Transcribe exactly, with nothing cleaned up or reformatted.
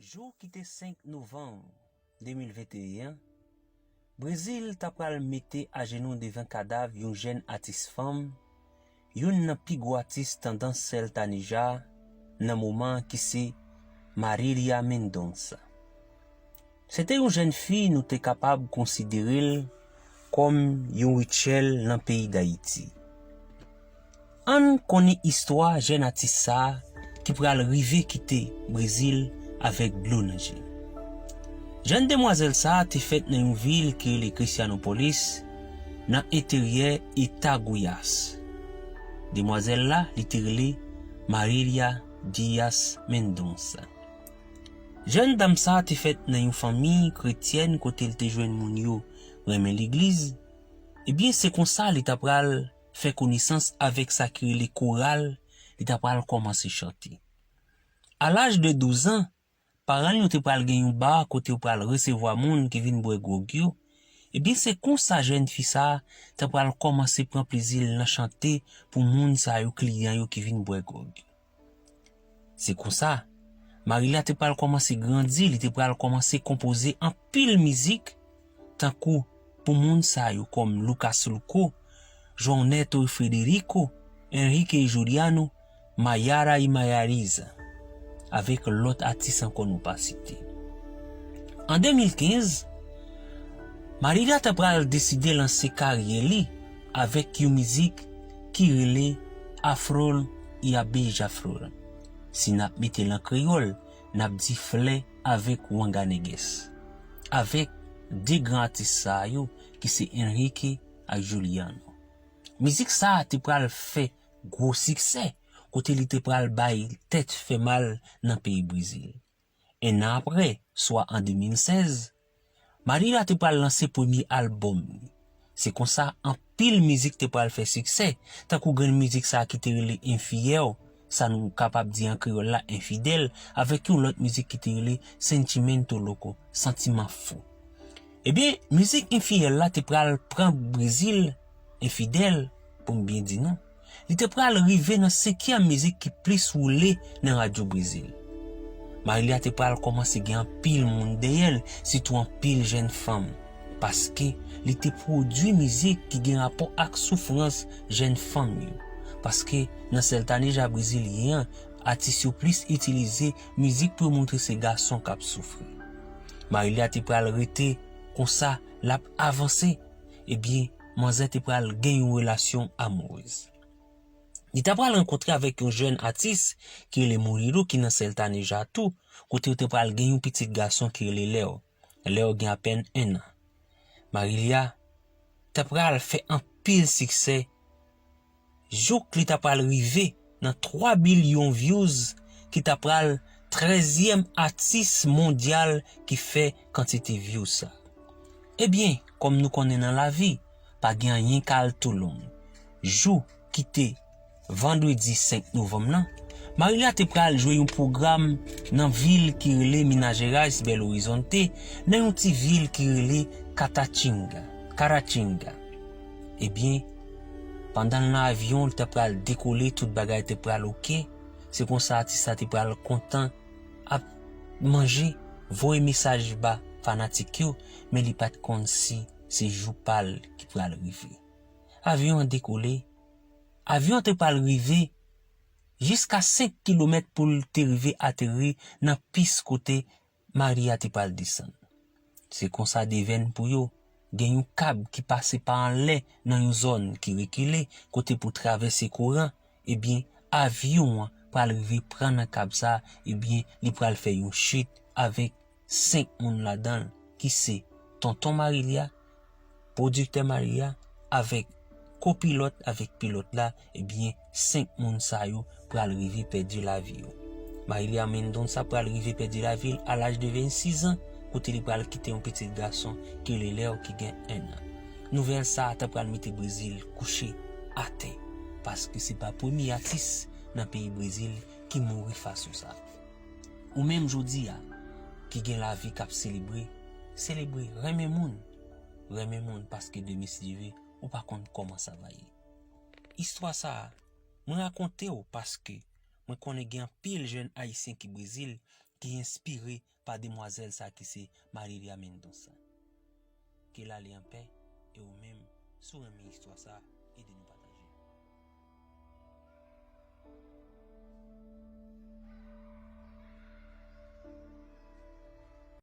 Jou ki te senk novanm de mil venteyen an, Brezil ta pral mete ajenou devan kadav yon jèn atis fanm, youn nan pi gwo atis tandans sèltaneja nan moman an, ki se Marília Mendonça. Se te yon jèn fi nou te kapab konsidere l kòm yon Rutshelle nan peyi Dayiti. Ann konnen istwa jèn atis sa a ki pral rive kite Brezil avèk dlo nan je l. Jèn demwazèl sa a te fèt nan yon vil ki rele Cristianópolis, nan enteryè eta Goiás. Demwazèl la, li te rele Marília Dias Mendonça. Jèn dam sa a te fèt nan yon fanmi kretyèn kote l te jwenn moun yo renmen legliz. Ebyen, se konsa li ta pral fè konesans avèk sa ki rele koral, li ta pral kòmanse chante. A laj de douz an, paran l yo te pral gen yon ba kote yo pral resevwa moun ki vin bwè gwòg yo. Ebyen, se konsa jèn fi sa a ta pral kòmanse pran plezi l nan chante pou moun sa yo, kliyan yo ki vin bwè gwòg yo. Se konsa, Marília te pral kòmanse grandi, li te pral kòmanse konpoze anpil mizik, tankou pou moun sa yo kòm Lucas Luco, João Neto e Frederico, Henrique e Juliano, Maiara e Maiarisa, avèk lòt atis ankò nou pa site. An de mil kenz, Marília ta pral deside lanse karyè li avèk yon mizik ki rele Afrol e a Beija-Flor. Si n ap mete l an kreyòl, n ap di Flè avèk Wanga Nègès, avèk de gran atis sa yo ki se Henrique ak Juliano. Mizik sa a te pral fè gwo siksè, kote li te pral bay tèt fè mal nan peyi Brezil. En an apre, swa an de mil sèz, Marília te pral lanse premye albòm li. Se konsa, anpil mizik te pral fè siksè, tankou grenn mizik sa a ki te rele Infiel, sa nou kapab di an kreyòl la, Enfidèl, avèk yon lòt mizik ki te rele Sentimento Louco, Santiman Fou. Ebyen, mizik Infiel la te pral pran Brezil, Enfidèl, pou m byen di nou, li te pral rive nan senkyèm mizik ki plis woule nan radyo Brezil. Marília te pral kòmanse gen anpil moun dèyè l, sitou anpil jèn fanm, paske li te pwodui mizik ki gen rapò ak soufrans jèn fanm yo. Paske nan sèltaneja brezilyen an, atis yo plis itilize mizik pou yo montre se gason k ap soufri. Marília te pral rete konsa, l ap avanse. Ebyen, manzè te pral gen yon relasyon amourèz. Li ta pral rankontre avèk yon jèn atis ki rele Murilo, ki nan sèltaneja tou, kote yo te pral gen yon pitit gason ki rele Leo. Leo gen apèn en an. Marília ta pral fè anpil siksè, jouk li ta pral rive nan twa bilyon views, ki ta pral trèzyèm atis mondyal ki fè kantite views sa. Ebyen, kòm nou konnen nan lavi, pa gen anyen k al tou long. Jou ki te vandredi senk novanm nan, Marília te pral jwe yon pwogram nan vil ki rele Minas Gerais, Belo Horizonte, nan yon ti vil ki rele Catatinga, Caratinga. Ebyen, pandan l nan avyon, li ta pral dekole, tout bagay te pral oke. Se konsa atis la te pral kontan ap manje, voye mesaj ba fanatik yo, men li pa t konn si se jou pa l ki pral rive. Avyon an dekole, avyon an te pral rive jiska senk kilomèt pou l te rive ateri nan pis kote Marília te pral desann. Se konsa devèn pou yo, gen yon kab ki pase pa anlè nan yon zòn ki rekile, kote pou travèse kouran, ebyen, avyon an pral rive pran nan kab sa, ebyen, li pral fè yon chit avèk senk moun ladan l, ki se tonton Marília, pwodiktè Marília, avèk kopilòt, avèk pilòt la, ebyen, senk moun sa yo pral rive pèdi lavi yo. Marília Mendonça pral rive pèdi lavi l a laj de vennsis an, kote li pral kite yon pitit gason ki rele Leo, ki gen en an. Nouvèl sa a ta pral mete Brezil kouche atè, paske se pa premye atis nan peyi Brezil ki mouri fason sa. Ou menm jodi a, ki gen lavi k ap selebre, selebre, renmen moun, renmen moun, paske demen, si Dye vle, ou pa konn kòman sa va ye. Istwa sa a, mwen rakonte w paske mwen konnen gen anpil jèn ayisyen ki Brezil ki enspire pa demwazèl sa ki se Marília Mendonça. Ke l ale anpè, e ou menm, si w renmen istwa sa, ede nou pataje.